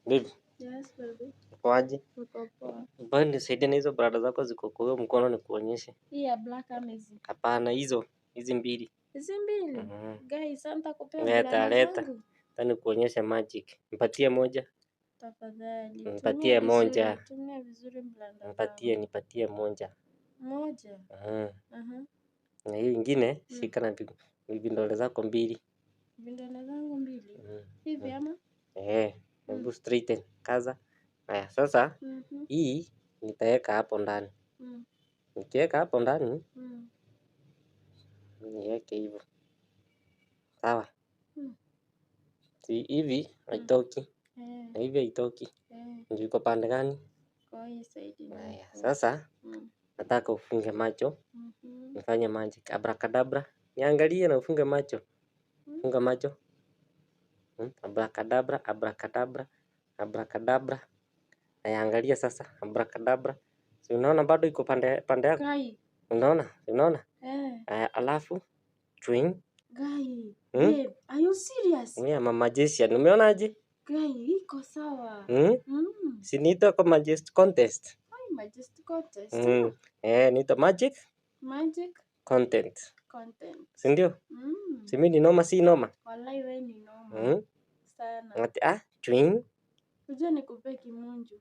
Baby, Yes, baby. uko aje? Uko poa. Mbona nisaidie na hizo brada zako ziko kwa huyo mkono nikuonyeshe. Hii ya black ama hizi? Hapana, hizo hizi mbili. Hizi mbili? Mhm. Guys, sasa nitakupea Leta, mvulana leta. zangu. Nataka nikuonyeshe magic. Nipatie moja. Tafadhali. Nipatie Tumia moja. vizuri, tumia vizuri mblanda zangu. Nipatie, nipatie moja. Moja. Mhm. Aha. Na hiyo ingine shika na vidole zako mbili. Vidole zangu mbili. Mhm. Hivi ama? Eh, hebu straighten, kaza. Haya, sasa hii nitaweka hapo ndani. Nikiweka hapo ndani, niweke hivyo. Sawa? Si hivi haitoki na hivi haitoki. Ndio iko pande gani? Kwa hii side ndio Haya, iko. sasa nataka ufunge macho, nifanye magic. Abracadabra. Niangalie na ufunge macho. Funga macho. Abracadabra, abracadabra, abracadabra. Haya, angalia sasa, abracadabra. Si unaona bado iko pande pande yako? Guy. Unaona? Unaona? Eh. Haya, alafu twing. Guy. Hmm? Babe, are you serious? Yeah, I'm a magician. Umeonaje? Guy, iko sawa. Hmm? Si niitwa kwa Majesty Contest. Ai, Majesty Contest. Eh, niitwa Magic Magic Content. Content. Si ndio? Mm. Si mimi ni noma, si noma? Wallahi wewe ni noma. Sana. Ati ah, twing. Ujue nikupee kimunju.